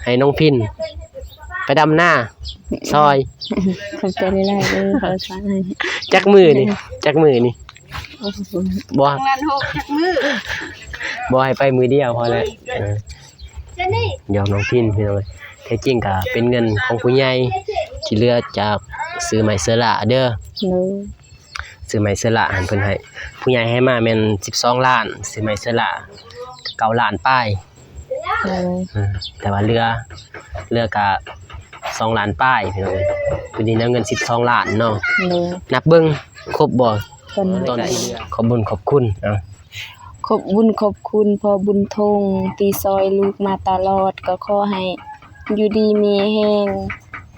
ໃຫ້ນ້ອງພິນໄປດຳນາຊ່ອຍ. ຂອບໃຈຫຼາຍໆເດີ ເຂົາສາໃຫ້. ຈັກມື້ນີ້? ຈັກມື້ນີ້? ໂອ້ໂຫ ບໍ່ ປະມານຫົກ ຈັກມື້ ບໍ່ ໃຫ້ໄປມື້ດຽວພໍແລ້ວ. ເອີ ດຽວນ້ອງພິນ ພີ່ນ້ອງເອີຍ ແທ້ຈິງກະເປັນເງິນຂອງຜູ້ໃຫຍ່ທີ່ເຫຼືອຈາກຊື້ໄມ້ເຊື້ອລາເດີ. ໂດຍ. ຊື້ໄມ້ເຊື້ອລາຫັ້ນເພິ່ນໃຫ້ ຜູ້ໃຫຍ່ໃຫ້ມາແມ່ນສິບສອງລ້ານ ຊື້ໄມ້ເຊື້ອລາເກົ້າລ້ານປາຍ. ໂດຍ. ເອີ ແຕ່ວ່າເຫຼືອ ເຫຼືອກະສອງລ້ານປາຍ ພີ່ນ້ອງເອີຍ. ຢູ່ນີ້ນະເງິນສິບສອງລ້ານເນາະ. ໂດຍ. ນັບເບິ່ງຄົບບໍ່? ຕອນນີ້ ຕອນທີ່ເຫຼືອ ຂອບບຸນຂອບຄຸນ. ເອົາ ຂອບບຸນຂອບຄຸນພໍ່ບຸນທົງທີ່ຊ່ອຍລູກມາຕະຫຼອດ ກໍຂໍໃຫ້ຢູ່ດີມີແຮງ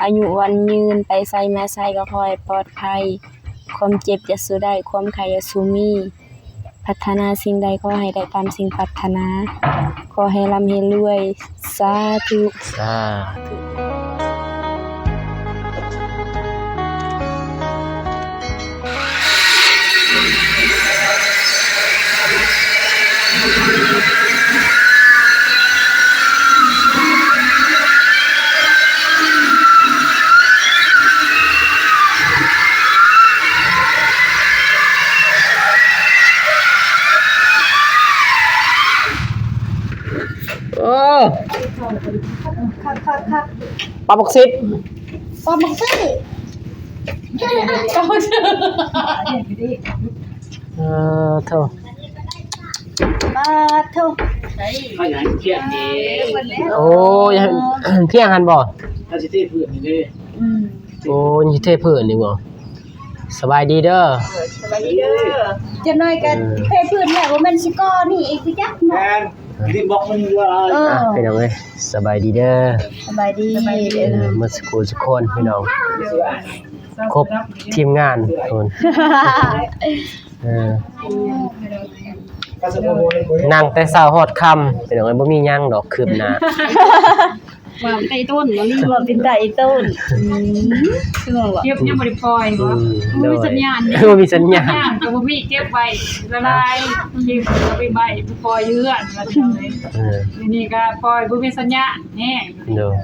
ອາຍຸໝັ້ນຍືນ ໄປໃສມາໃສກໍຂໍໃຫ້ປອດໄພ. ຄວາມເຈັບຢ່າສູ່ໄດ້ ຄວາມໄຂ້ຢ່າສູ່ມີ ປາດຖະໜາສິ່ງໃດຂໍໃຫ້ໄດ້ຕາມສິ່ງປາດຖະໜາ ຂໍໃຫ້ລ່ຳໃຫ້ລວຍ ສາທຸ ສາທຸ. ໂອ້ ປາບັກຊິດ ປາບັກຊິດ. ເອີ ໂທ້ ປາໂທ້ ໂອ້ຍ ພຽງຫັ້ນບໍ່? ໂອ້ ຍັງຊິເທພື້ນຢູ່ບໍ່? ສະບາຍດີເດີ ເອີ ສະບາຍດີເດີ. ຈັກໜ້ອຍກໍ ເອີ ເທພື້ນແລ້ວ ບໍ່ແມ່ນຊິກໍ່ນີ້ອີກຄືຈັກເນາະ. ແມ່ນ ດິນບລັອກມັນຢູ່. ເອີ ອ່ະ ພີ່ນ້ອງເອີຍ ສະບາຍດີເດີ ສະບາຍດີ ເອີ ໝົດສູ່ຜູ້ສູ່ຄົນ ພີ່ນ້ອງ ຄົບທີມງານພຸ້ນ. ເອີ ນັ່ງແຕ່ເຊົ້າຮອດຄ່ຳ ພີ່ນ້ອງເອີຍ ບໍ່ມີຫຍັງດອກຄືບໜ້າ. ວ່າໄຕ່ຕົ້ນ ບໍ່ມີ ວ່າເປັນໄຕ່ຕົ້ນ. ອືມ ຄືວ່າ ເກັບຍັງບໍ່ໄດ້ປ່ອຍບໍ່? ອືມ ບໍ່ມີສັນຍານ ບໍ່ມີສັນຍານ ສັນຍານກໍບໍ່ມີ ເກັບໄວ້ລະລາຍ ເກັບໄປໄວ້ ໄປປ່ອຍຢູ່ເຮືອນວ່າຊັ້ນເລີຍ. ເອີ ດຽວນີ້ກໍປ່ອຍບໍ່ມີສັນຍານແຮງ. ໂດຍ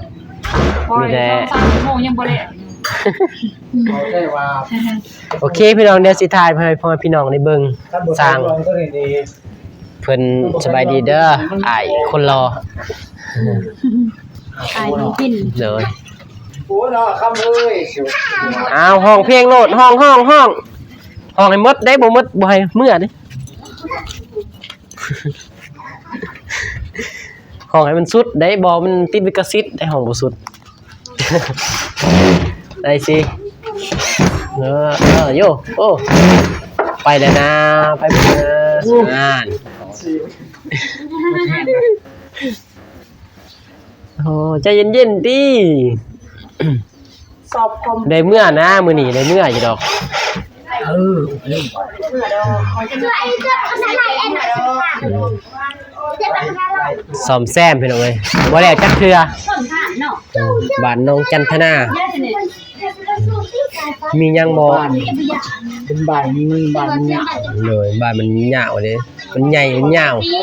ປ່ອຍ ມີແຕ່ ສອງສາມຊົ່ວໂມງຍັງບໍ່ແລ້ວ. ໂອເຄ ພີ່ນ້ອງ ດຽວຊິຖ່າຍໃຫ້ພໍ່ແມ່ພີ່ນ້ອງໄດ້ເບິ່ງ ສ້າງ ເພິ່ນ. ສະບາຍດີເດີ ອ້າຍຄົນຫຼໍ່ ອ້າຍນ້ອງພິນ. ໂດຍ ໂອ້ຍເນາະ ຄຳເອີຍ. ອ້າວ ຮ້ອງເພງໂລດ ຮ້ອງ ຮ້ອງ ຮ້ອງ ຮ້ອງໃຫ້ໝົດເດ້ ບໍ່ໝົດບໍ່ໃຫ້ເມືອເດ້. ຮ້ອງໃຫ້ມັນສຸດໄດ້ ບໍ່ ມັນຕິດລິຂະສິດໄດ້ ຮ້ອງບໍ່ສຸດ. ໄດ້ຊິ ເອີ ເອີ ໂຢ ໂອ້ ໄປແລ້ວນະ ໄປແລ້ວນະ. ນັ້ນ ໂອ້ ໃຈເຢັນໆຕິ. ສອບຄອມ ໄດ້ເມືອນະ ມື້ນີ້ໄດ້ເມືອຢູ່ດອກ. ເອີ ເອີ ສ້ອມແຊມພີ່ນ້ອງເອີຍ ບໍ່ແລ້ວຈັກເທື່ອ. ບ້ານໜອງຈັນທະນາ ມີຫຍັງບໍ່? ເປັນບ້ານໜຶ່ງ ບ້ານມັນຍາວ. ໂດຍ ບ້ານມັນຍາວເດ້ ມັນໃຫຍ່ ມັນຍາວ. ເອີ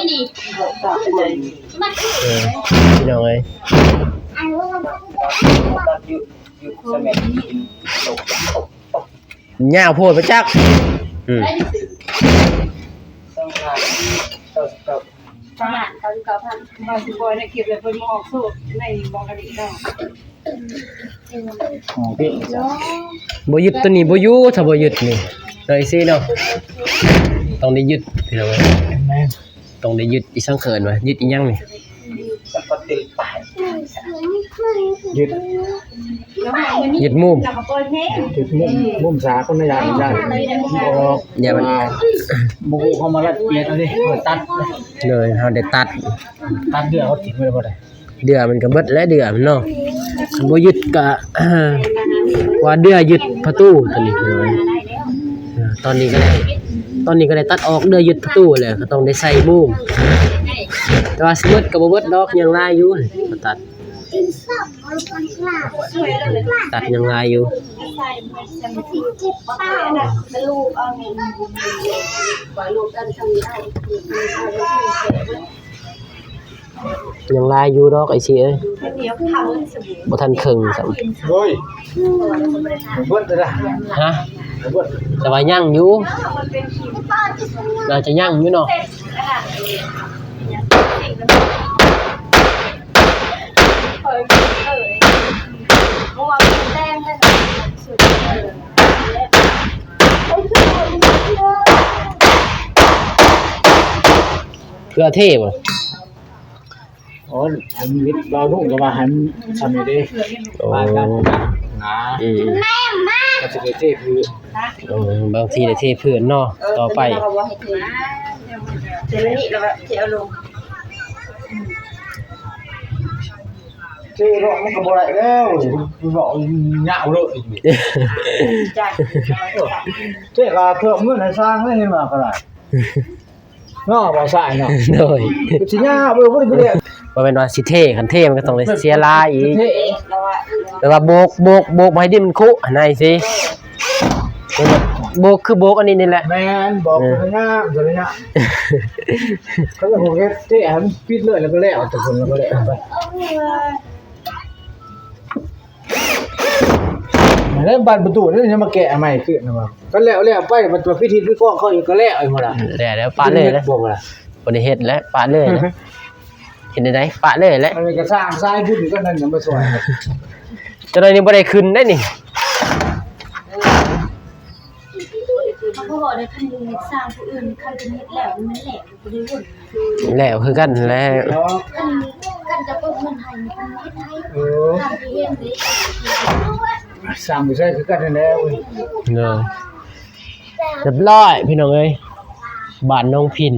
ພີ່ນ້ອງເອີຍ ຍາວໂພດປະຈັກ. ອືມ ສອງລ້ານເກົ້າສິບເກົ້າພັນ ບາດຊິປ່ອຍໃນຄລິບແລ້ວເພິ່ນມາອອກໂຊໃນບໍ່ກະດີເນາະ. ບໍ່ຍຶດໂຕນີ້ບໍ່ຢູ່ ຖ້າບໍ່ຍຶດນີ້ ເອີ ຊີ້ເນາະ ຕ້ອງໄດ້ຍຶດ ພີ່ນ້ອງເອີຍ. ແມ່ນ ຕ້ອງໄດ້ຍຶດອີ່ສັງເຂີນວ່າ ຍຶດອີ່ຫຍັງນີ້? ຍຶດ ຍຶດມຸມ ຍຶດມຸມ ມຸມສາຄົນລະຢ່າງ ຢ່າງ ບໍ່ອອກ ຢ່າມັນ ບໍ່ຮູ້ເຂົາມາລັດກຽດເຮົາເດ້ ເຮົາຕັດ ໂດຍ ເຮົາໄດ້ຕັດ ຕັດເດືອເຂົາຖິ້ມໄວ້ບໍ່ໄດ້ ເດືອມັນກໍເບິດແລ້ວ ເດືອມັນເນາະ ຄັນບໍ່ຍຶດກໍ ວ່າເດືອຍຶດປະຕູຕົວນີ້ ເອີ ຕອນນີ້ກໍໄດ້ ຕອນນີ້ກໍໄດ້ຕັດອອກເດືອຍຶດປະຕູແລ້ວ ກໍຕ້ອງໄດ້ໃສ່ມຸມ ແຕ່ວ່າຊິເບິດກໍບໍ່ເບິດດອກ ຍັງຫຼາຍຢູ່ ກໍຕັດ ຕັດຍັງຫຼາຍຢູ່. ເອີ ຍັງຫຼາຍຢູ່ດອກໄອ້ຊີເອີຍ ບໍ່ທັນເຄິ່ງຊ້ຳ. ໂອ້ຍ ເບິດແລ້ວນະ. ຮະ? ເບິດ ແຕ່ວ່າຍັງຢູ່ ໜ້າຈະຍັງຢູ່ເນາະ. ເພື່ອເທບໍ່? ໂອ້ຍ ອັນວິດເວົ້າລຸງກໍວ່າໃຫ້ມັນຊ່ຳນີ້ເດ້ ໂອ້ ປານກັນນະ. ອືມ ກໍຊິໄດ້ເທພື້ນ. ເອີ ບາງທີໄດ້ເທພື້ນເນາະ ເອີ ຕໍ່ໄປ ເທນີ້ແລ້ວເທເອົາລົງ. ເທເນາະ ມັນກໍບໍ່ໄດ້ແລ້ວ ເນາະ ຍາວເລີຍ. ເທກໍເພີ່ມເງິນໃຫ້ຊ່າງເລີຍ ເຫັນວ່າກໍໄດ້. ເນາະ ບໍ່ຊາຍເນາະ. ໂດຍ ຊິຍາກ ບໍ່ ບໍ່ໄດ້ ບໍ່ແມ່ນວ່າຊິເທ ຄັນເທມັນກໍຕ້ອງໄດ້ເສຍຫຼາຍອີກ. ແບບວ່າໂບກ ໂບກ ໂບກບໍ່ໃຫ້ດິນມັນຄຸຫັ້ນນະ ຊິໂບກຄືໂບກອັນນີ້ນີ້ແຫຼະ. ແມ່ນ ບອກ ເອີ ເປັນງາມ ເປັນງາມ. ເຂົາເຈົ້າເຮັດເທໃຫ້ມັນປິດເລີຍ ແລ້ວກໍແລ້ວ ແຕ່ຄົນ ແລ້ວກໍແລ້ວໄປ. ແລ້ວບານປະຕູນີ້ຍັງມາແກະໃໝ່ຄືນນະວ່າ ກໍແລ້ວ ແລ້ວໄປ ບັດວ່າພິທີພິກອງເຂົາອີກກໍແລ້ວ ເອີ ບໍ່ລະ ແລ້ວ ແລ້ວປະເລີຍ ບໍ່ລະ ບໍ່ໄດ້ເຮັດແລ້ວ ປະເລີຍ ເຮັດແນວໃດ ປະເລີຍແຫຼະ. ອັນນີ້ກໍສ້າງສາຍບຸນກັນນັ້ນຍັງບໍ່ຊ່ວຍ ຈະໄດ້ນີ້ບໍ່ໄດ້ຂຶ້ນໄດ້ນີ້. ເຂົາບອກເດ້ ຄັນເຮັດສ້າງຜູ້ອື່ນ ຄັນເປັນເຮັດແລ້ວມັນແຫຼກ ບໍ່ໄດ້ວົນ ແລ້ວຄືກັນແຫຼະ. ຄັນ ຄັນຈະເປີດເງິນໃຫ້ ເພິ່ນເຮັດໃຫ້ ເອີ ຄັນໄປເຮັດເດ້ ສ້າງຢູ່ໃສຄືກັນນັ້ນແຫຼະ. ໂດຍ ຮຽບຮ້ອຍພີ່ນ້ອງເອີຍ ບ້ານໜອງພິນ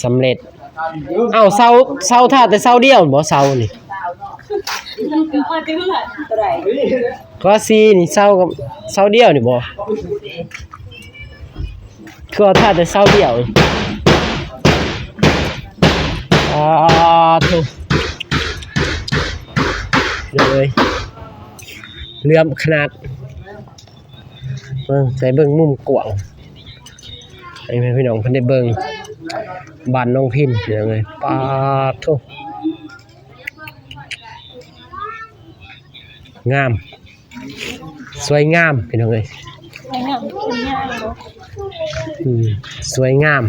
ສຳເລັດ. ເອົ້າ ເສົາ ເສົາຖ້າແຕ່ເສົາດຽວບໍ່ ເສົານີ້ ວ່າສີ່ນີ້ເສົາກັບເສົາດຽວນີ້ບໍ່ ຄືວ່າຖ້າແຕ່ເສົາດຽວນີ້. ອາ ໂທ້ ເອີຍ ເຫຼື້ອມຂະໜາດ. ເບິ່ງ ໃຫ້ເບິ່ງມຸມກວ້າງ ໃຫ້ພີ່ນ້ອງເພິ່ນໄດ້ເບິ່ງບ້ານໜອງພິນ ພີ່ນ້ອງເອີຍ. ປາດໂທ້ ງາມ ສວຍງາມ ພີ່ນ້ອງເອີຍ ສວຍງາມ ສວຍງາມ.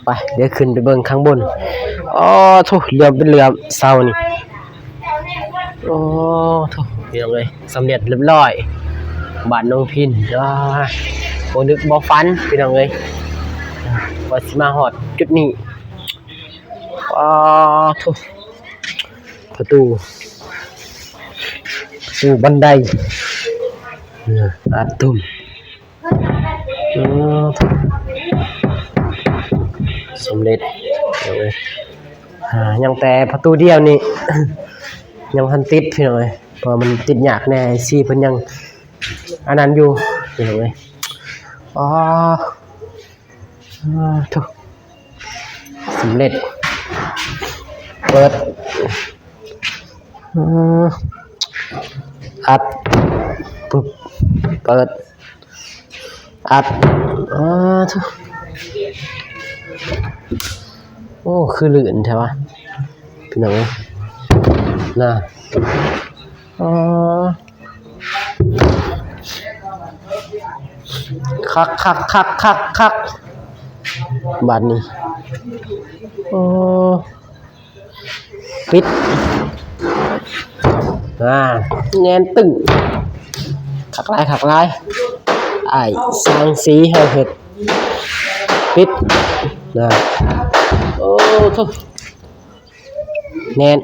ໄປ ດຽວຂຶ້ນໄປເບິ່ງຂ້າງບົນ. ອໍ ໂທ້ ເຫຼື້ອມເປັນເຫຼື້ອມເສົານີ້. ໂອ້ ໂທ້ ພີ່ນ້ອງເອີຍ ສຳເລັດຮຽບຮ້ອຍ ບ້ານໜອງພິນ. ວ້າ ບໍ່ນຶກບໍ່ຝັນ ພີ່ນ້ອງເອີຍ ວ່າຊິມາຮອດຈຸດນີ້. ວ້າ ໂທ້ ປະຕູ ປະຕູບັນໄດ ເອີ ອັດຕຸ້ມ. ອືມ ສຳເລັດເລີຍ. ອາ ຍັງແຕ່ປະຕູດຽວນີ້ ຍັງບໍ່ທັນຕິດ ພີ່ນ້ອງເອີຍ ເພາະວ່າມັນຕິດຍາກແດ່ ຊີເພິ່ນຍັງອັນນັ້ນຢູ່ ພີ່ນ້ອງເອີຍ. ອໍ ອາ ໂທ້ ສຳເລັດ ເປີດ ເອີ ອັດ ປຶບ ເປີດ ອັດ ອາ ໂທ້ ໂອ້ ຄືລື່ນແທ້ວະ ພີ່ນ້ອງເອີຍ ນະ ອາ ຄັກ ຄັກ ຄັກ ຄັກ ຄັກ ບາດນີ້ ໂອ້ ປິດ ອາ ແໜ້ນຕຶ້ງ ຄັກຫຼາຍ ຄັກຫຼາຍ ອ້າຍຊ່າງສີເຮົາເຮັດ ປິດ ນະ ໂອ້ ໂທ້ ແໜ້ນ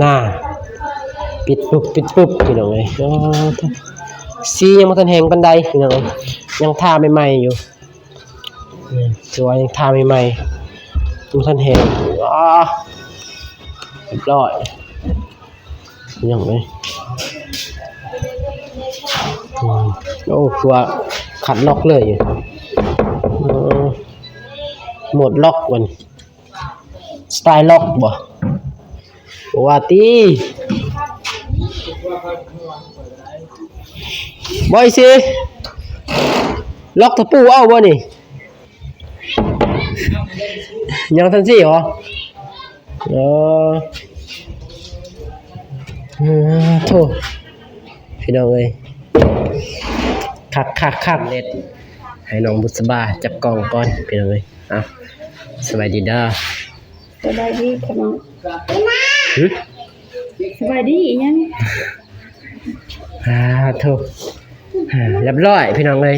ນາ ປິດປຶບ ປິດປຶບ ພີ່ນ້ອງເອີຍ. ອໍ ສີຍັງບໍ່ທັນແຫ້ງປານໃດ ພີ່ນ້ອງເອີຍ ຍັງທາໃໝ່ໆຢູ່ ອືມ ຖືວ່າຍັງທາໃໝ່ໆ ຍັງບໍ່ທັນແຫ້ງ. ອໍ ຮຽບຮ້ອຍ ພີ່ນ້ອງເອີຍ. ອືມ ໂອ້ ຄືວ່າຄັດລັອກເລີຍ ເອີ ໂໝດລັອກ ມັນສະໄຕລັອກບໍ່ ບໍ່ວ່າຕິ. ບໍ່ ອີ່ຊີ ລັອກຕະປູເອົາບໍ່ນີ້? ຍັງທັນຊິເຫາະ? ອໍ ເອີ ໂທ້ ພີ່ນ້ອງເອີຍ ຄັກໆໆ ເລັດ ໃຫ້ນ້ອງບຸດສະບາຈັບກ້ອງກ່ອນ ພີ່ນ້ອງເອີຍ. ເອົາ ສະບາຍດີເດີ. ສະບາຍດີພີ່ນ້ອງ. ຫຶ? ສະບາຍດີອີ່ຫຍັງ? ອ່າ ໂທ້ ຮຽບຮ້ອຍພີ່ນ້ອງເອີຍ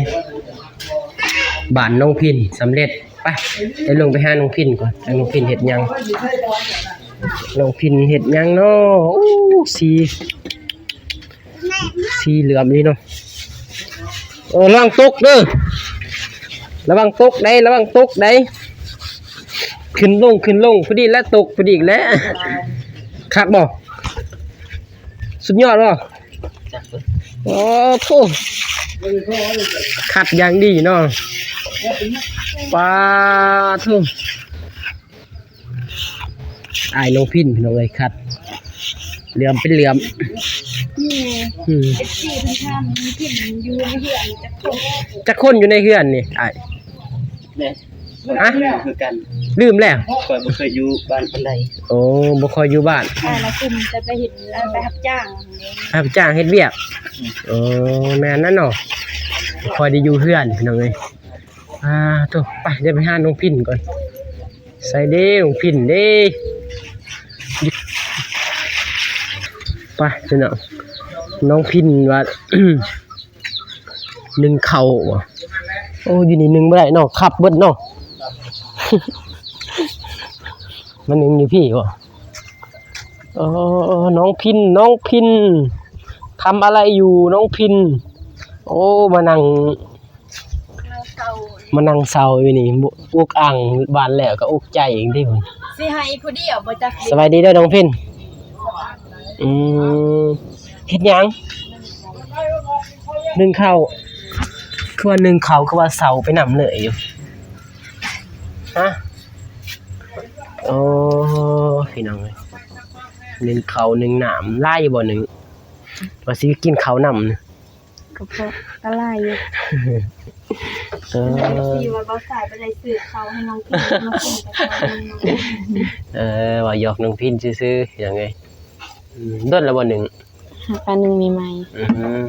ບ້ານນ້ອງພິນສຳເລັດ. ໄປ ໄປລົງໄປຫານ້ອງພິນກ່ອນ ວ່ານ້ອງພິນເຮັດຫຍັງ ນ້ອງພິນເຮັດຫຍັງເນາະ. ໂອ້ ສີ ສີເຫຼືອມນີ້ເນາະ. ໂອ້ ລະວັງຕົກເດີ ລະວັງຕົກໄດ໋ ລະວັງຕົກໄດ໋. ຂຶ້ນລົງ ຂຶ້ນລົງ ພໍດີແຫຼະ ຕົກພໍດີແຫຼະ. ຄັກບໍ່? ສຸດຍອດບໍ່? ໂອ້ໂຫ ຄັດຢ່າງດີເນາະ. ປາໂທ້ ອ້າຍນ້ອງພິນ ພີ່ນ້ອງເອີຍ ຄັດ ເຫຼືອມເປັນເຫຼືອມ. ອືມ ເອັຟຊີເພິ່ນຖາມ ພິນຢູ່ໃນເຮືອນຈັກຄົນ? ຈັກຄົນຢູ່ໃນເຮືອນນີ້ອ້າຍ? ແມ່ນ ຮະ? ຄືກັນ ລືມແລ້ວ ຂ້ອຍບໍ່ເຄີຍຢູ່ບ້ານປານໃດ. ໂອ້ ບໍ່ຄ່ອຍຢູ່ບ້ານ. ອ້າຍລະກຸ່ມແຕ່ໄປເຮັດ ໄປຮັບຈ້າງ ຮັບຈ້າງເຮັດວຽກ. ໂອ້ ແມ່ນນັ້ນເນາະ ບໍ່ຄ່ອຍໄດ້ຢູ່ເຮືອນ ພີ່ນ້ອງເອີຍ. ອ່າ ໂທ້ ໄປ ດຽວໄປຫານ້ອງພິນກ່ອນ. ໃສເດ້ນ້ອງພິນເດ້? ໄປ ພີ່ນ້ອງ ນ້ອງພິນວ່າ ໜຶ້ງເຂົ້າບໍ? ໂອ້ ຢູ່ນີ້ໜຶ້ງບໍ່ໄດ້ເນາະ ຄັບເບິດເນາະ. ມາໜຶ້ງຢູ່ພີ້ບໍ? ເອີ ນ້ອງພິນ ນ້ອງພິນ ທຳອະໄລຢູ່ນ້ອງພິນ? ໂອ້ ມານັ່ງ ມານັ່ງເຊົາຢູ່ນີ້ ອຸກອັ່ງ ບ້ານແລ້ວກໍອຸກໃຈອີກເດ້. ຊິໃຫ້ຜູ້ດຽວບໍ່ຈັກ. ສະບາຍດີເດີນ້ອງພິນ. ອືມ ເຮັດຫຍັງ? ໜຶ້ງເຂົ້າ. ຄືວ່າໜຶ້ງເຂົ້າ ຄືວ່າເຊົາໄປນຳເລີຍຢູ່ ຮະ? ໂອ້ ພີ່ນ້ອງເອີຍ ໜຶ້ງເຂົ້າ ໜຶ້ງນ້ຳ ຫຼາຍຢູ່ບໍ່ໜຶ້ງ? ວ່າຊິກິນເຂົ້ານຳ. ກໍພໍ ກໍຫຼາຍຢູ່. ເອີ ເອັຟຊີວ່າບ່າວສາຍໄປໄດ້ຊື້ເຂົ້າໃຫ້ນ້ອງກິນ ມາກິນກັບເຂົ້ານຳ. ເອີ ວ່າຢອກນ້ອງພິນຊື່ໆ ພີ່ນ້ອງເອີຍ. ອືມ ດົນແລ້ວບໍ່ໜຶ້ງ? ຫາກາໜຶ້ງໃໝ່ໆ. ອືມ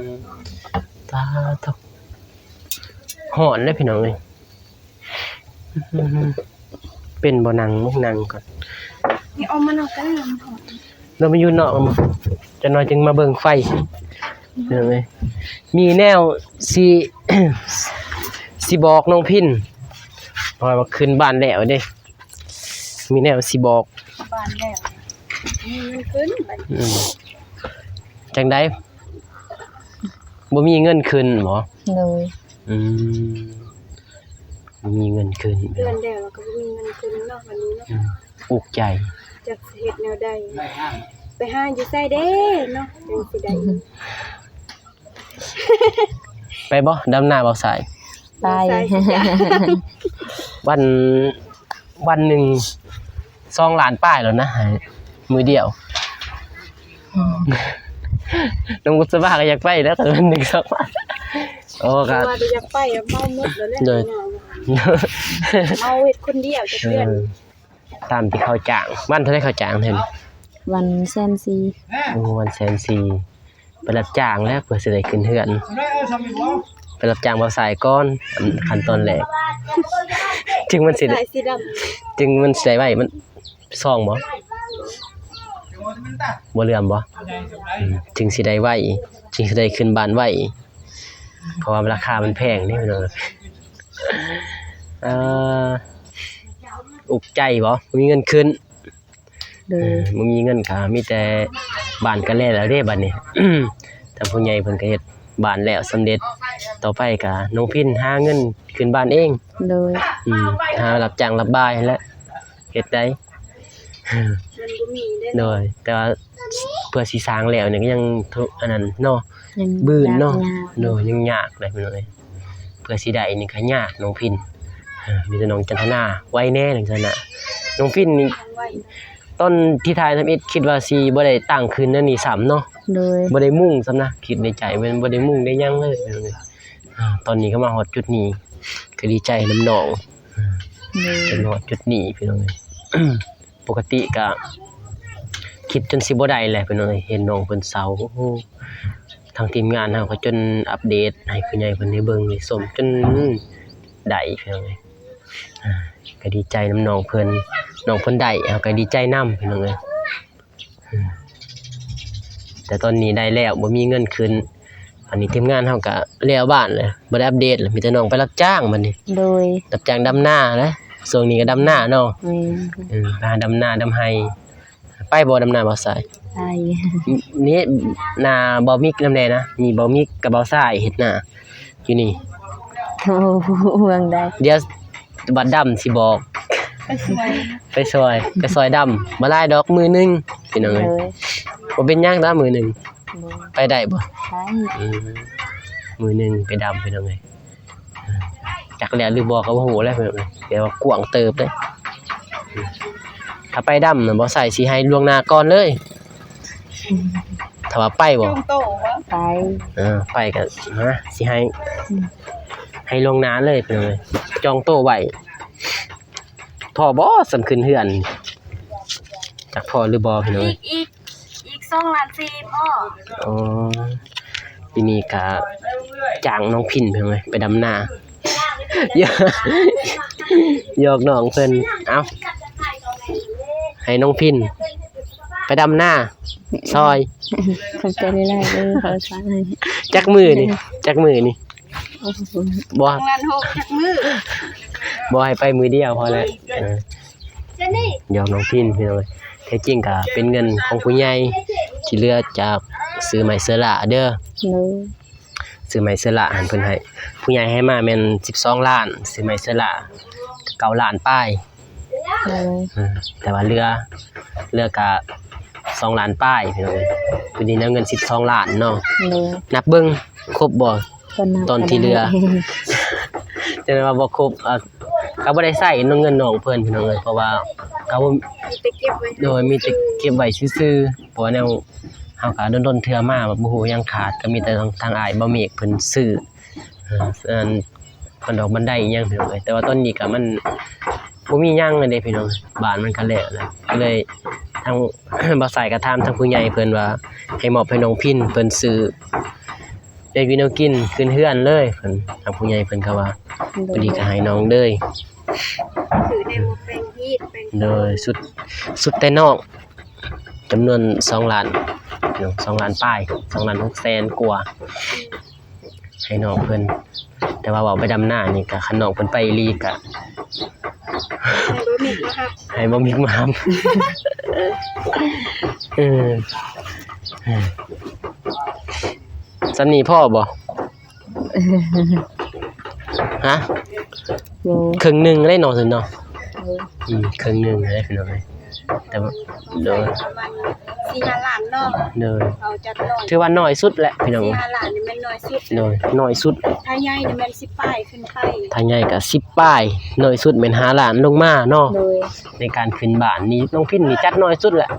ຕາໂທ້ ຮ້ອນເດ້ພີ່ນ້ອງເອີຍ. ເປັນບໍ່? ນັ່ງ ນັ່ງກ່ອນ. ນີ້ອອກມານອກກັນ ລາວມາຢູ່ນອກ ຈັກໜ່ອຍຈຶ່ງມາເບິ່ງໄຟ. ເອີ ມີແນວຊິ ຊິບອກນ້ອງພິນ ເພາະວ່າຂຶ້ນບ້ານແລ້ວເດ້ ມີແນວຊິບອກ. ບ້ານແລ້ວ ມີເງິນຂຶ້ນບັດ. ອືມ ຈັ່ງໃດ? ບໍ່ມີເງິນຂຶ້ນບໍ? ໂດຍ. ອືມ ບໍ່ມີເງິນຂຶ້ນ ເດືອນແລ້ວ ແລ້ວກໍບໍ່ມີເງິນຂຶ້ນເນາະ ບັດນີ້ເນາະ. ອືມ ອຸກໃຈ ຈັກຊິເຮັດແນວໃດ ໄປຫາຢູ່ໃສເດ້ເນາະ ຈັ່ງຊິໄດ້. ໄປບໍ່ ດຳນາບ່າວສາຍ? ໄປ. ວັນ ວັນໜຶ່ງສອງລ້ານປາຍແລ້ວນະ ໃຫ້ມື້ດຽວ. ອືມ ນ້ອງບຸດສະບາກໍຢາກໄປແລ້ວ ຄັນວັນໜຶ່ງສອງລ້ານ. ໂອ້ ກໍວ່າແຕ່ຢາກໄປ ເມົາໝົດແລ້ວແຫຼະ. ໂດຍ. ເມົາເຮັດຄົນດຽວຈັກເດືອນ. ເອີ ຕາມທີ່ເຂົາຈ້າງ ວັນເທົ່າໃດເຂົາຈ້າງເຫັນ? ວັນແສນສີ່. ໂອ້ ວັນແສນສີ່. ໄປຮັບຈ້າງແລ້ວ ເພື່ອຊິໄດ້ຂຶ້ນເຮືອນ. ໄປຮັບຈ້າງບ່າວສາຍກ່ອນ ອັນ ຂັ້ນຕອນແລກ ຈຶ່ງມັນຊິໄດ້ ສາຍສີດຳ ຈຶ່ງມັນຊິໄດ້ໄວ. ມັນສ່ອງບໍ່? ບໍ່ເຫຼືອມບໍ່? ອືມ ຈຶ່ງຊິໄດ້ໄວ ຈຶ່ງຊິໄດ້ຂຶ້ນບ້ານໄວ ເພາະວ່າລາຄາມັນແພງເດ້ ພີ່ນ້ອງ. ເອີ ອຸກໃຈບໍ່? ບໍ່ມີເງິນຂຶ້ນ. ໂດຍ. ເອີ ບໍ່ມີເງິນກໍມີແຕ່ບ້ານກໍແລ້ວແລ້ວເດ້ບັດນີ້. ທາງຜູ້ໃຫຍ່ເພິ່ນກໍເຮັດບ້ານແລ້ວສຳເລັດ ຕໍ່ໄປກໍນ້ອງພິນຫາເງິນຂຶ້ນບ້ານເອງ. ໂດຍ. ອືມ ຫາຮັບຈ້າງຮັບບາຍຫັ້ນແຫຼະ ເຮັດໄດ້. ມັນບໍ່ມີເດ້. ໂດຍ. ແຕ່ວ່າເພື່ອຊິສ້າງແລ້ວນີ້ກໍຍັງ ອັນນັ້ນເນາະ ບືນເນາະ. ໂດຍ. ຍັງຍາກເລີຍພີ່ນ້ອງເອີຍ ເພື່ອຊິໄດ້ນີ້ກໍຍາກນ້ອງພິນ. ເອີ ມີແຕ່ນ້ອງຈັນທະນາໄວແດ່ ນ້ອງຈັນທະນາ. ນ້ອງພິນນີ້ ຕອນທີ່ຖ່າຍທຳອິດຄິດວ່າຊິບໍ່ໄດ້ຕັ້ງຂຶ້ນແນວນີ້ຊ້ຳເນາະ. ໂດຍ ບໍ່ໄດ້ມຸງຊ້ຳນະ ຄິດໃນໃຈແມ່ນບໍ່ໄດ້ມຸງໄດ້ຫຍັງເລີຍ ອາ ຕອນນີ້ກໍມາຮອດຈຸດນີ້ ກໍດີໃຈນຳນ້ອງ ໂດຍ ຈົນຮອດຈຸດນີ້ພີ່ນ້ອງເອີຍ. ປົກກະຕິກະຄິດຈົນຊິບໍ່ໄດ້ແຫຼະພີ່ນ້ອງເອີຍ ເຫັນນ້ອງເພິ່ນເສົ້າ ໂອ້ໂຫ ທາງທີມງານເຮົາກໍຈົນອັບເດດໃຫ້ຜູ້ໃຫຍ່ເພິ່ນໄດ້ເບິ່ງໄດ້ຊົມ ຈົນໄດ້ພີ່ນ້ອງເອີຍ. ອາ ກໍດີໃຈນຳນ້ອງເພິ່ນ ນ້ອງເພິ່ນໄດ້ ເຮົາກໍດີໃຈນຳພີ່ນ້ອງເອີຍ. ອືມ ແຕ່ຕອນນີ້ໄດ້ແລ້ວ ບໍ່ມີເງິນຂຶ້ນ ອັນນີ້ທີມງານເຮົາກະແລ້ວບ້ານແລ້ວ ບໍ່ໄດ້ອັບເດດແລ້ວ ມີແຕ່ນ້ອງໄປຮັບຈ້າງບັດນີ້. ໂດຍ ຮັບຈ້າງດຳນາແຫຼະ ຊ່ວງນີ້ກໍດຳນາເນາະ. ແມ່ນ ເອີ ໄປຫາດຳນາດຳໄຮ່. ໄປບໍ່ດຳນາບ່າວຊາຍ? ໄປ ນີ້ນາບ່າວມິກນຳແດ່ນະ ມີບ່າວມິກກັບບ່າວຊາຍເຮັດນາຢູ່ນີ້. ໂອ້ ເມືອງໃດ? ດຽວ ບັດດຳຊິບອກ ໄປຊ່ວຍ ໄປຊ່ວຍ ໄປຊ່ວຍດຳ ບໍ່ຫຼາຍດອກ ມື້ໜຶ່ງພີ່ນ້ອງເອີຍ. ໂດຍ ບໍ່ເປັນຫຍັງດອກ ມື້ໜຶ່ງ. ໂດຍ ໄປໄດ້ບໍ່? ໄດ້ ອືມ ມື້ໜຶ່ງໄປດຳພີ່ນ້ອງເອີຍ. ຈັກແລ້ວຫຼືບໍ່ກໍບໍ່ຮູ້ແຫຼະພີ່ນ້ອງເອີຍ ແຕ່ວ່າກວ້າງເຕີບເດ້. ຖ້າໄປດຳນະ ບໍ່ໃສ່ ຊິໃຫ້ລ່ວງໜ້າກ່ອນເລີຍ. ຖ້າວ່າໄປບໍ່? ຈອງໂຕະບໍ່? ໄປ ເອີ ໄປກໍ ຮະ ຊິໃຫ້ ອືມ ໃຫ້ລ່ວງໜ້າເລີຍພີ່ນ້ອງເອີຍ ຈອງໂຕະໄວ້. ພໍບໍ່ສ່ຳຂຶ້ນເຮືອນ ຈັກພໍຫຼືບໍ່ພີ່ນ້ອງເອີຍ? ອີກ ອີກ ອີກສອງລ້ານສີ່ພໍ. ອໍ ປີນີ້ກະຈ້າງນ້ອງພິນພີ່ນ້ອງເອີຍ ໄປດຳນາ ຢອກນ້ອງເພິ່ນ. ເອົ້າ ໃຫ້ນ້ອງພິນໄປດຳນາຊ່ອຍ. ຂອບໃຈຫຼາຍໆເດີ ຂໍສານໃຫ້. ຈັກມື້ນີ້? ຈັກມື້ນີ້? ໂອ້ໂຫ ບໍ່ ສອງລ້ານຫົກ ຈັກມື້? ບໍ່ ໃຫ້ໄປມື້ດຽວພໍແລ້ວ. ເອີ ດຽວນ້ອງພິນພີ່ນ້ອງເອີຍ ແທ້ຈິງກະເປັນເງິນຂອງຜູ້ໃຫຍ່ທີ່ເຫຼືອຈາກຊື້ໄມ້ເຊື້ອລາເດີ. ໂດຍ ຊື້ໄມ້ເຊື້ອລາຫັ້ນເພິ່ນໃຫ້ ຜູ້ໃຫຍ່ໃຫ້ມາແມ່ນສິບສອງລ້ານ ຊື້ໄມ້ເຊື້ອລາເກົ້າລ້ານປາຍ. ໂດຍ ເອີ ແຕ່ວ່າເຫຼືອ ເຫຼືອກະສອງລ້ານປາຍພີ່ນ້ອງເອີຍ ຜູ້ນີ້ນຳເງິນສິບສອງລ້ານເນາະ. ໂດຍ ນັບເບິ່ງຄົບບໍ່? ຕອນທີ່ເຫຼືອ ຈະໄດ້ວ່າບໍ່ຄົບ ເອີ ກໍບໍ່ໄດ້ໃຊ້ເງິນນ້ອງເພິ່ນພີ່ນ້ອງເອີຍ ເພາະວ່າກໍບໍ່ ມີແຕ່ເກັບໄວ້ ໂດຍ ມີແຕ່ເກັບໄວ້ຊື່ໆ ເພາະວ່າແນວເຮົາກໍດົນໆເທື່ອມາ ບໍ່ຮູ້ຫຍັງຂາດ ກໍມີແຕ່ທາງ ທາງອ້າຍບ່າວເມກເພິ່ນຊື້ ເອີ ອັນບັນດອກບັນໄດອີ່ຫຍັງພີ່ນ້ອງເອີຍ. ແຕ່ວ່າຕອນນີ້ກໍມັນບໍ່ມີຫຍັງແລ້ວເດ້ພີ່ນ້ອງ ບ້ານມັນກໍແລ້ວແລ້ວ ກໍເລີຍທາງບ່າວສາຍກໍຖາມທາງຜູ້ໃຫຍ່ເພິ່ນວ່າ ໃຫ້ມອບໃຫ້ນ້ອງພິນເພິ່ນຊື້ ແນວຢູ່ແນວກິນຂຶ້ນເຮືອນເລີຍ ເພິ່ນ ທາງຜູ້ໃຫຍ່ເພິ່ນກໍວ່າ ໂດຍ ພໍດີກໍໃຫ້ນ້ອງເລີຍ ຄືໄດ້ໝົດແປ້ງຮີດແປ້ງ ໂດຍ ຊຸດ ຊຸດແຕ່ນອກ ຈຳນວນສອງລ້ານເນາະ ສອງລ້ານປາຍ ສອງລ້ານຫົກແສນກວ່າ ໃຫ້ນ້ອງເພິ່ນ. ແຕ່ວ່າເວົ້າໄປດຳນານີ້ກໍ ຄັນນ້ອງເພິ່ນໄປອີ່ຫຼີກໍ ໃຫ້ບ່າວມິກມາຮັບ ໃຫ້ບ່າວມິກມາຮັບ ເອີ ສ່ຳນີ້ພໍບໍ່? ຮະ? ບໍ່ ເຄິ່ງໜຶ່ງເດ້ເນາະ ເນາະ. ໂດຍ ອືມ ເຄິ່ງໜຶ່ງເດ້ພີ່ນ້ອງເອີຍ ແຕ່ວ່າ ໂດຍ ປະມານສີ່ຫ້າລ້ານເນາະ. ໂດຍ ເອົາຈັກໜ້ອຍ ຖືວ່າໜ້ອຍສຸດແຫຼະພີ່ນ້ອງ ສີ່ຫ້າລ້ານນີ້ແມ່ນໜ້ອຍສຸດ. ໂດຍ ໜ້ອຍສຸດ ຖ້າໃຫຍ່ນີ້ແມ່ນສິບປາຍຂຶ້ນໄປ ຖ້າໃຫຍ່ກໍສິບປາຍ ໜ້ອຍສຸດແມ່ນຫ້າລ້ານລົງມາເນາະ. ໂດຍ ໃນການຂຶ້ນບ້ານນີ້ ນ້ອງພິນນີ້ຈັດໜ້ອຍສຸດແຫຼະ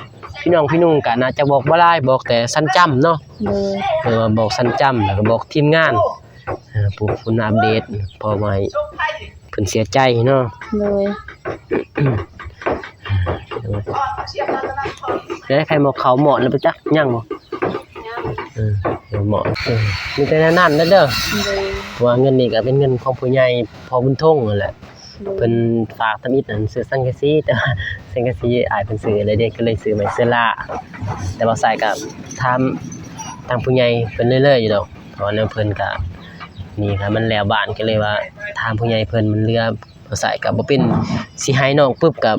ພີ່ນ້ອງພີ່ນຸ່ງກໍໜ້າຈະບອກບໍ່ຫຼາຍ ບອກແຕ່ສັ້ນຈ້ຳເນາະ. ໂດຍ ເອີ ບອກສັ້ນຈ້ຳ ແລ້ວກໍບອກທີມງານ ເອີ ຜູ້ ຜູ້ອັບເດດ ເພາະວ່າໃຫ້ເພິ່ນເສຍໃຈເນາະ. ໂດຍ ໂດຍ ແລ້ວໃຜໝໍ້ເຂົ້າໝໍ້ແລ້ວໄປຈັກ ຍັງບໍ່? ເອີ ຍັງ ເອີ ໝໍ້ ເອີ ມີແຕ່ແນວນັ້ນເດີ. ໂດຍ ເພາະວ່າເງິນນີ້ກໍເປັນເງິນຂອງຜູ້ໃຫຍ່ພໍ່ບຸນທົງນັ້ນແຫຼະ. ໂດຍ ເພິ່ນຝາກທຳອິດອັນຊື້ສັງກະສີ ແຕ່ວ່າສັງກະສີອ້າຍເພິ່ນຊື້ແລ້ວເດ້ ກໍເລີຍຊື້ໄມ້ເຊື້ອລາ. ແຕ່ວ່າສາຍກໍຖາມທາງຜູ້ໃຫຍ່ເພິ່ນເລື້ອຍໆຢູ່ດອກ ເພາະວ່າແນວເພິ່ນກໍ ນີ້ກໍມັນແລ້ວບ້ານ ກໍເລີຍວ່າຖາມຜູ້ໃຫຍ່ເພິ່ນ ມັນເຫຼືອ ສາຍກໍບໍ່ເປັນ ຊິໃຫ້ນ້ອງປຶບ ກໍ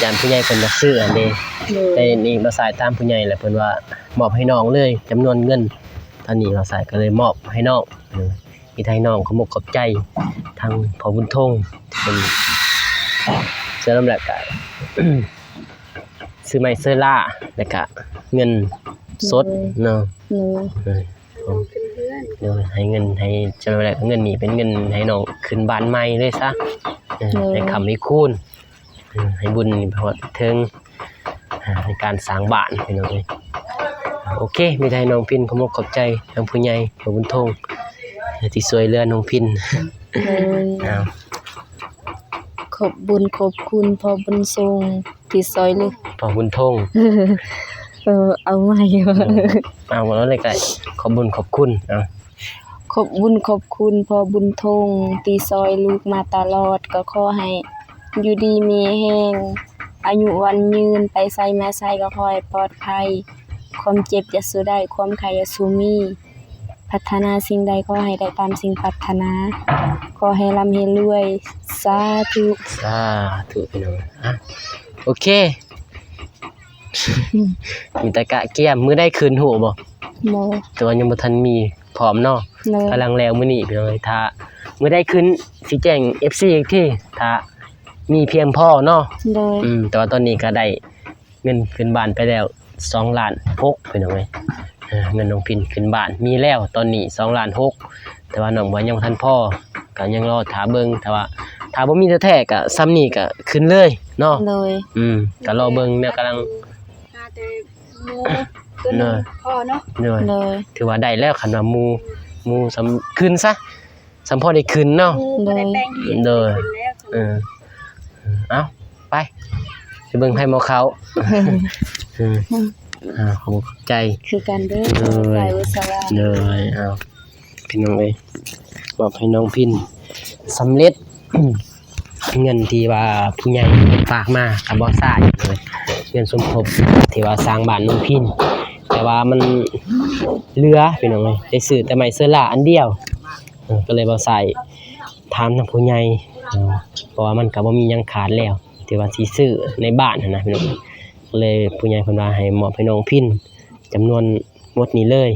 ຢ້ານຜູ້ໃຫຍ່ເພິ່ນຢາກຊື້ຫັ້ນເດ້. ໂດຍ ແຕ່ນີ້ບ່າວສາຍຖາມຜູ້ໃຫຍ່ແລ້ວ ເພິ່ນວ່າມອບໃຫ້ນ້ອງເລີຍ ຈຳນວນເງິນເທົ່ານີ້ ບ່າວສາຍກໍເລີຍມອບໃຫ້ນ້ອງ. ເອີ ມີແຕ່ໃຫ້ນ້ອງຂອບອົກຂອບໃຈທາງພໍ່ບຸນທົງ ເພິ່ນເຊື່ອນຳ ແລ້ວກະຊື້ໄມ້ເຊື້ອລາ ແລ້ວກະເງິນສົດເນາະ. ໂດຍ ເອີ ໂດຍ ໃຫ້ເງິນ ໃຫ້ເຈົ້າ ແລ້ວກະເງິນນີ້ເປັນເງິນໃຫ້ນ້ອງຂຶ້ນບ້ານໃໝ່ເລີຍຊະ. ເອີ ໂດຍ ໃຫ້ຄ້ຳໃຫ້ຄູນ ເອີ ໃຫ້ບຸນນີ້ໄປຮອດເຖິງ ໃນການສ້າງບ້ານພີ່ນ້ອງເອີຍ. ໂອເຄ ມີແຕ່ໃຫ້ນ້ອງພິນຂອບອົກຂອບໃຈທາງຜູ້ໃຫຍ່ພໍ່ບຸນທົງ ທີ່ຊ່ວຍເຫຼືອນ້ອງພິນ. ໂດຍ ອ້າວ ຂອບບຸນຂອບຄຸນພໍ່ບຸນຊົງທີ່ຊ່ອຍເຫຼືອ ພໍ່ບຸນທົງ ເອີ ເອົາໃໝ່ ເອີ ເອົາ ເອົາເລີຍກໍໄດ້ ຂອບບຸນຂອບຄຸນ ເອົາ ຂອບບຸນຂອບຄຸນພໍ່ບຸນທົງທີ່ຊ່ອຍລູກມາຕະຫຼອດ ກໍຂໍໃຫ້ຢູ່ດີມີແຮງ ອາຍຸຫວັນຍືນ ໄປໃສມາໃສກໍຂໍໃຫ້ປອດໄພ ຄວາມເຈັບຢ່າສູ່ໄດ້ ຄວາມໄຂ້ຢ່າສູ່ມີ ປາດຖະໜາສິ່ງໃດຂໍໃຫ້ໄດ້ຕາມສິ່ງປາດຖະໜາ ຂໍໃຫ້ລ່ຳໃຫ້ລວຍ ສາທຸ ສາທຸ ພີ່ນ້ອງ. ອ່ະ ໂອເຄ ມີແຕ່ກະກຽມ ມື້ໃດຂຶ້ນຮູ້ບໍ່? ບໍ່ ແຕ່ວ່າຍັງບໍ່ທັນມີພ້ອມເນາະ ໂດຍ ກຳລັງແລ້ວມື້ນີ້ພີ່ນ້ອງເອີຍ ຖ້າມື້ໃດຂຶ້ນຊິແຈ້ງເອັຟຊີອີກທີ ຖ້າມີພຽງພໍເນາະ ໂດຍ ອືມ ແຕ່ວ່າຕອນນີ້ກໍໄດ້ເງິນຂຶ້ນບ້ານໄປແລ້ວສອງລ້ານຫົກ ພີ່ນ້ອງເອີຍ ເງິນນ້ອງພິນຂຶ້ນບ້ານມີແລ້ວຕອນນີ້ສອງລ້ານຫົກ ແຕ່ວ່ານ້ອງວ່າຍັງບໍ່ທັນພໍ ກໍຍັງລໍຖ້າເບິ່ງ ຖ້າວ່າ ຖ້າບໍ່ມີແທ້ໆ ກໍສ່ຳນີ້ກໍຂຶ້ນເລີຍເນາະ ໂດຍ ອືມ ກໍລໍເບິ່ງແນວກຳລັງ ຫາແຕ່ໝູຕົວໜຶ່ງພໍເນາະ ໂດຍ ໂດຍ ຖືວ່າໄດ້ແລ້ວ ຄັນວ່າໝູ ໝູສ່ຳ ຂຶ້ນຊະ ສ່ຳພໍໄດ້ຂຶ້ນເນາະ ໂດຍ ໂດຍ ເອີ ເອົ້າ ໄປ ໄປເບິ່ງໃຜໝໍເຂົ້າ ເອີ ອ່າ ຂອບໃຈຄືກັນເດີ ໂດຍ ໂດຍ ເອົ້າ ພີ່ນ້ອງເອີຍ ມອບໃຫ້ນ້ອງພິນສຳເລັດ ເງິນທີ່ວ່າຜູ້ໃຫຍ່ຝາກມາກັບບໍ່ຊາຍ ເງິນສົມທົບທີ່ວ່າສ້າງບ້ານນ້ອງພິນ ແຕ່ວ່າມັນເຫຼືອ ພີ່ນ້ອງເອີຍ ໄດ້ຊື້ແຕ່ໄມ້ເຊີລາອັນດຽວ ເອີ ກໍເລີຍບໍ່ຊາຍຖາມທາງຜູ້ໃຫຍ່ ເອີ ເພາະວ່າມັນກໍບໍ່ມີຫຍັງຂາດແລ້ວ ທີ່ວ່າຊິຊື້ໃນບ້ານຫັ້ນນະ ພີ່ນ້ອງ ກໍເລີຍຜູ້ໃຫຍ່ເພິ່ນວ່າໃຫ້ມອບໃຫ້ນ້ອງພິນຈຳນວນໝົດນີ້ເລີຍ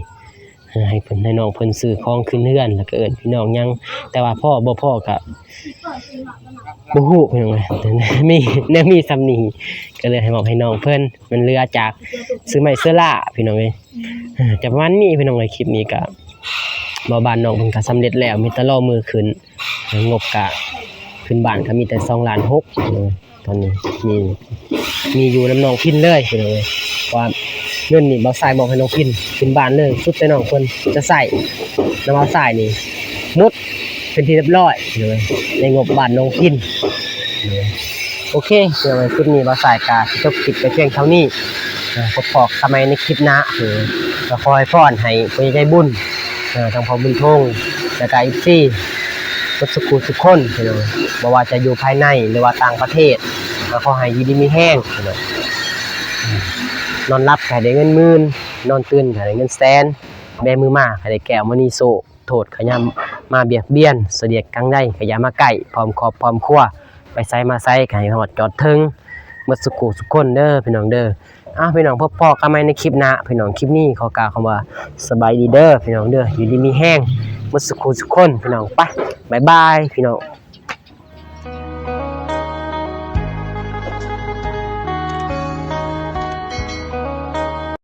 ໃຫ້ເພິ່ນ ໃຫ້ນ້ອງເພິ່ນຊື້ຂອງຂຶ້ນເຮືອນ ແລ້ວກໍເອີ້ນພີ່ນ້ອງຫຍັງ ແຕ່ວ່າພໍບໍ່ພໍກໍບໍ່ຮູ້ ພີ່ນ້ອງເອີຍ ມີ ແນວມີສ່ຳນີ້ ກໍເລີຍໃຫ້ມອບໃຫ້ນ້ອງເພິ່ນ ມັນເຫຼືອຈາກຊື້ໄມ້ເຊີລາ ພີ່ນ້ອງເອີຍ ຈະປະມານນີ້ ພີ່ນ້ອງເອີຍ ຄລິບນີ້ກໍ ບໍ່ ບ້ານນ້ອງເພິ່ນກໍສຳເລັດແລ້ວ ມີແຕ່ລໍມືຂຶ້ນ ງົບກະຂຶ້ນບ້ານກໍມີແຕ່ສອງລ້ານຫົກ ເອີ ຕອນນີ້ມີ ມີຢູ່ນຳນ້ອງພິນເລີຍ ພີ່ນ້ອງເອີຍ ເພາະວ່າເງິນນີ້ບ່າວຊາຍມອບໃຫ້ນ້ອງພິນຂຶ້ນບ້ານເລີຍ ສຸດແຕ່ນ້ອງເພິ່ນຈະໃຊ້ນຳບ່າວຊາຍນີ້ໝົດເປັນທີ່ຮຽບຮ້ອຍ ພີ່ນ້ອງເອີຍ ໃນງົບບ້ານນ້ອງພິນ ໂອເຄ ພີ່ນ້ອງເອີຍ ຄລິບນີ້ບ່າວຊາຍກໍຊິຈົບຄລິບໄປພຽງເທົ່ານີ້ ເອີ ພົບພໍ້ກັນໃໝ່ໃນຄລິບໜ້າ ເອີ ກໍຂໍອວຍພອນໃຫ້ຜູ້ໃຫຍ່ໃຈບຸນ ເອີ ທັງພໍ່ບຸນທົງ ແລ້ວກໍເອັຟຊີໝົດສູ່ຜູ້ສູ່ຄົນ ພີ່ນ້ອງ ບໍ່ວ່າຈະຢູ່ພາຍໃນ ຫຼືວ່າຕ່າງປະເທດ ກໍຂໍໃຫ້ຢູ່ດີມີແຮງ ພີ່ນ້ອງ ນອນຫຼັບໃຫ້ໄດ້ເງິນໝື່ນ ນອນຕື່ນໃຫ້ໄດ້ເງິນແສນ ແບມືມາໃຫ້ໄດ້ແກ້ວມະນີໂຊກ ໂທດຂະຫຍາມາບຽດບຽນ ສະດຽກກາງໃດກໍຢ່າມາໃກ້ ພ້ອມຄອບພ້ອມຄົວ ໄປໃສມາໃສກໍໃຫ້ຮອດຈອດເຖິງ ໝົດສູ່ຜູ້ສູ່ຄົນເດີ ພີ່ນ້ອງເດີ. ອ້າວ ພີ່ນ້ອງ ພົບພໍ້ກັນໃໝ່ໃນຄລິບໜ້າ ພີ່ນ້ອງ. ຄລິບນີ້ຂໍກ່າວຄຳວ່າສະບາຍດີເດີ ພີ່ນ້ອງເດີ ຢູ່ດີມີແຮງໝົດສູ່ຜູ້ສູ່ຄົນ ພີ່ນ້ອງ. ໄປ ບາຍບາຍ ພີ່ນ້ອງ.